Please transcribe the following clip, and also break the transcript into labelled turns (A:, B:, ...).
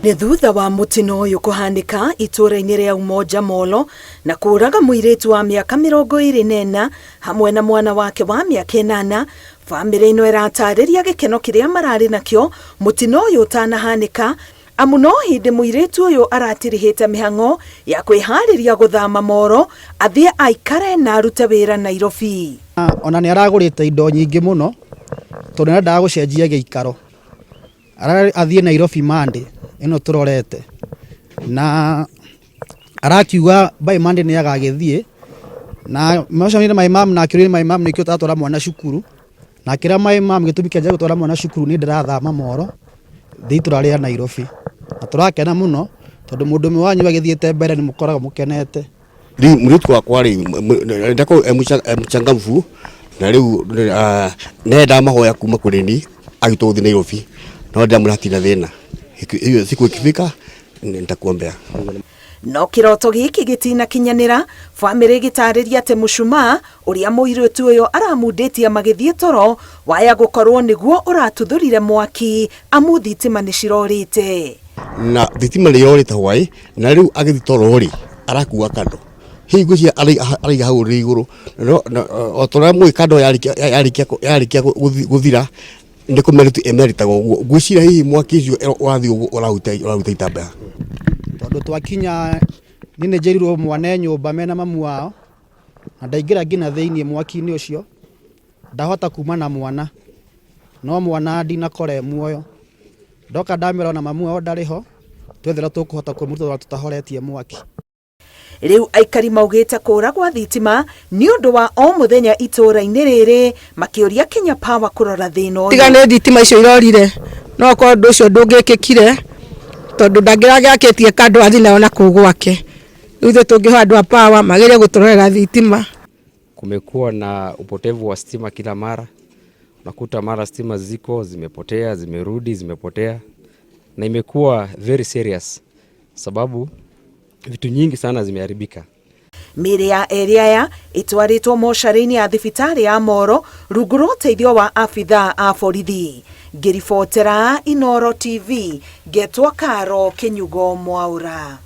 A: Nĩ thutha wa mũtino ũyũ kũhanĩka itũũra-inĩ rĩa Umoja Molo na kũraga mũirĩtu wa mĩaka 24 hamwe na mwana wake wa mĩaka 8, bamĩrĩ ĩno ĩratarĩria gĩkeno kĩrĩa mararĩ nakĩo mũtino ũyũ ũtanahanĩka, amu no hĩndĩ mũirĩtu ũyũ aratirihĩte mĩhang'o ya kwĩharĩria gũthama Moro athiĩ aikare na arute wĩra Nairobi.
B: Ona nĩ aragũrĩte indo nyingĩ mũno tondũ nĩ arendaga gũcenjia gĩikaro. Athiĩ Nairobi Monday ĩno tũrorete, na arakiuga by Monday nĩ agagĩthiĩ, na macemanirie na my mum na akĩũria my mum nĩkĩ ũtatwara mwana cukuru, na akĩra my mum gĩtũmi kĩa gũtwara mwana cukuru nĩ ndĩrathama Moro thiĩ itũra rĩa Nairobi, na tũrakena mũno tondũ mũndũ ũmwe wanyu agĩthiĩte mbere nĩ mũkoragwo mũkenete.
C: Rĩu mũirĩtu wakwa rĩ, ndakorwo e mchangamfu, na rĩu nĩ mahoya kuma kũrĩ ni agĩtua gũthiĩ Nairobi, no ndĩramwĩra hatirĩ na thĩna, hiyo siku ikifika nitakuombea.
A: No kĩroto gĩkĩ gĩtinakinyanĩra, bamĩrĩ ĩgĩtarĩria atĩ mũcumaa ũrĩa mũirĩtu ũyũ aramundĩtie magĩthiĩ toro waya gũkorwo nĩguo ũratuthũrire mwaki amu thitima nĩ cirorĩte.
C: Na thitima nĩ yorĩte hwaĩ, na rĩu agĩthiĩ toro rĩ, arakua kando hihi ngwĩciria araiga hau ũrĩrĩ igũrũ, o ta ũrĩa mũĩ kando yarĩkia gũthira nĩ kũmeriti ĩmeritaga ũguo, ngwĩciria hihi mwaki ũcio ũrathiĩ ũguo ũrahutia itambaya.
B: Tondũ twakinya niĩ nĩ njĩrirwo mwana e nyũmba mena mamu wao, na ndaingĩra nginya thĩiniĩ mwaki-inĩ ũcio ndahota kuma na mwana, no mwana ndinakora e muoyo. Ndoka ndamera ona mamu wao ndarĩ ho, twethera tũkũhota kũmũruta tondũ tũtahoretie mwaki.
A: Rĩu aikari maugĩte kũra gwa thitima nĩ ũndũ wa o mũthenya itũũra-inĩ rĩrĩ, makĩũria Kenya Power kũrora thĩna ũyũ.
D: Tiga nĩ thitima icio irorire, no korwo ũndũ ũcio ndũngĩkĩkire, tondũ ndangĩragĩakĩtie kando athiĩ nayo na kũu gwake. Rĩu ithuĩ tũngĩhoya andũ a Power magerie gũtũrorera thitima.
E: Kumekuwa na upotevu wa stima kila mara, unakuta mara stima ziko zimepotea, zimerudi, zimepotea, na imekuwa very serious sababu vitu nyingi sana zimeharibika.
A: Mĩĩrĩ ya erĩ aya ĩtwarĩtwo mocarĩ-inĩ ya thibitarĩ ya Moro rungu rwa ũteithio wa abithaa a borithi. Ngĩribotera Inooro TV, ngetwo Karo Kĩnyugo Mwaũra.